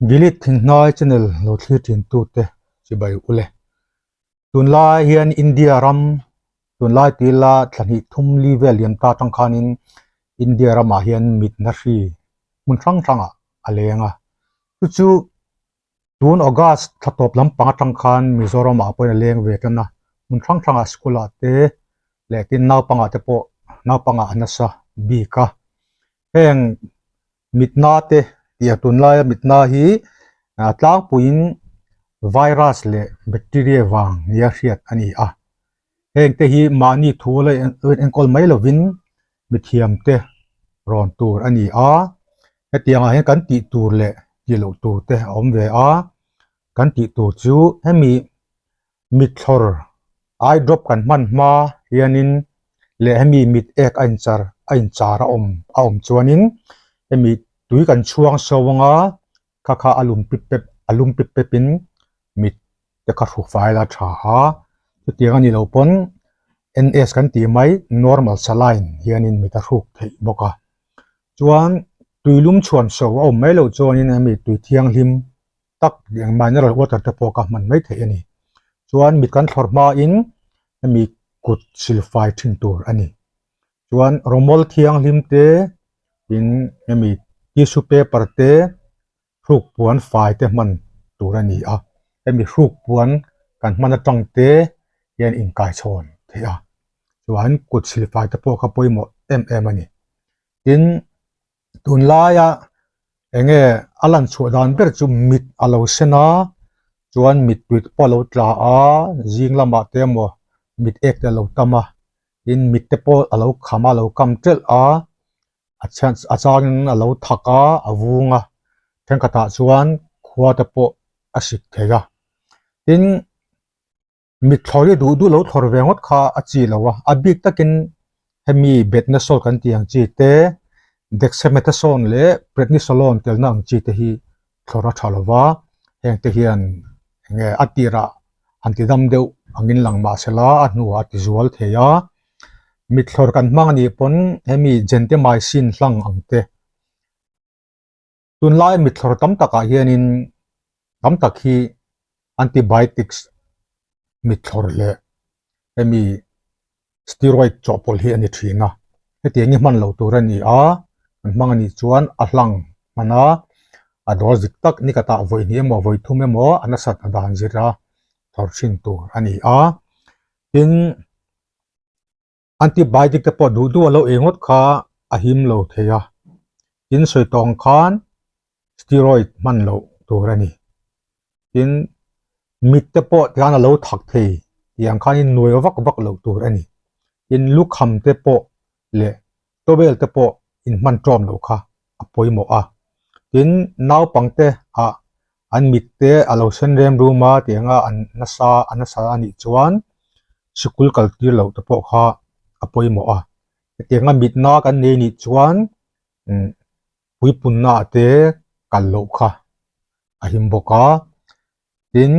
Gilead Thinghnai channel lo thlir thin tute chibai ule. Tunlai hian India ram tunlai tila thla hnih thum li vel liam ta atang khanin India ramah hian mitna hri hmun hrang hrangah a leng a. Chu chu tun August thla tawp lampang atang khan Mizoramah pawhin a leng ve tan a. Hmun hrang hrangah school ah te leh tin naupangah te pawh naupangah a nasa bik a. Heng Mitna te tih a tunlaia mitna hi tlangpuiin virus leh bacteria vang nia hriat a ni a. Heng te hi mahni thu la enkawl mai lovin mithiam te rawn tur a ni a. Hetiangah hian kan tih tur leh tih loh tur te a awm ve a. Kan tih tur chu hemi Mithlawr, eye drop kan hman hma hianin leh hemi mit ek a inchar a inchar a awm a awm chuanin hemi tui kan chhuang so anga kha kha a lum pip pep a lum pip pep in mit te kha hru fai la tha a chutiang a nih loh pawn N_S kan tih mai normal saline hianin mit a hruk theih bawk a chuan tui lum chhuan so a awm mai loh chuanin hemi tui thianghlim tak eng mineral water te pawh ka hman mai theih a ni. Chuan mit kan thlawr hmain hemi kut silfai thin tur a ni. Chuan rawmawl thianghlim te tin hemi tissue paper te hruk puan fai te hman tur a ni a. Hemi hruk puan kan hman atang te hian inkaichhawn theih a. Chuan kut silfai te pawh kha pawimawh em em a ni. Tin. Tunlaia eng nge a lan chhuah dan ber chu mit a lo sen a chuan mit tui te pawh a lo tla a zing lamah te emaw mit ek te a lo tam a tin mit te pawh a lo kham a a lo kam telh a a chhan a changin a lo thak a a vung a thenkhatah chuan khua te pawh a sik thei a tin. Mitthla hi duh duh lo thlawr ve ngawt kha a chi lo a, a bik takin hemi Betnesol kan tih ang chi te, Dexamethasone leh Prednisolone telna ang chi te hi thlawr a tha lo va, heng te hian enge a tirah han ti dam deuh angin lang mah se la a hnuah a ti zual thei a. Mithlawr kan hmang anih pawn hemi Gentamicin hlang ang te. Tunlai mithlawr tam takah hianin tam tak hi antibiotics mithlawr leh hemi steroid chawhpawlh hi a ni thin a, hetiang hi hman loh tur a ni a, an hmang a nih chuan a hlang hman a, a dawr zik tak ni khatah vawi hnih emaw vawi thum emaw a nasat a dan zir a thawr thin tur a ni a, tin. Antibiotic te pawh duh duh a lo ei ngawt kha a him lo thei a, tin sawi tawh ang khan steroid hman loh tur a ni. Tin, mit te pawh tikhan a lo thak thei tih ang khanin nuai vak vak loh tur a ni. Tin, lukham te pawh leh towel te pawh inhman ṭawm loh kha a pawimawh a. Tin, naupangte ah an mit te a lo sen rem rum a tih anga an nasa a nasa a nih chuan sikul kal tir loh te pawh kha a pawimawh a. Hetianga mitna kan nei nih chuan umm puipunna ah te kal loh kha a him bawk a. Tin.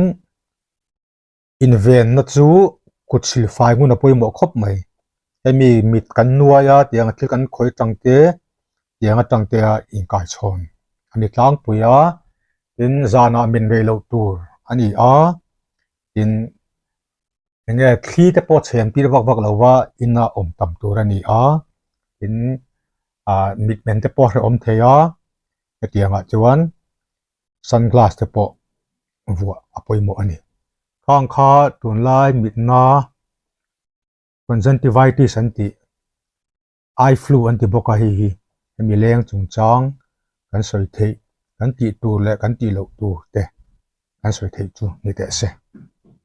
Invenna chu kut silfai hmun a pawimawh khawp mai. Hemi mit kan nuai a tiang a thil kan khawi tang te tiang atang te a inkaichhawn a ni tlangpui a, tin zanah min rei loh tur a ni a, tin eng nge thli te pawh chhem tir vak vak lo va ina awm tam tur a ni a, tin ah mitmen te pawh a hrehawm thei a, hetiangah chuan. Sunglass te pawh vuah a pawimawh a ni. Khang kha tunlai mitna conjunctivitis an tih eye flu an ti bawk a hei hi hemi leng chungchang kan sawi theih kan tih tur leh kan tih loh tur te kan sawi theih chu ni teh se.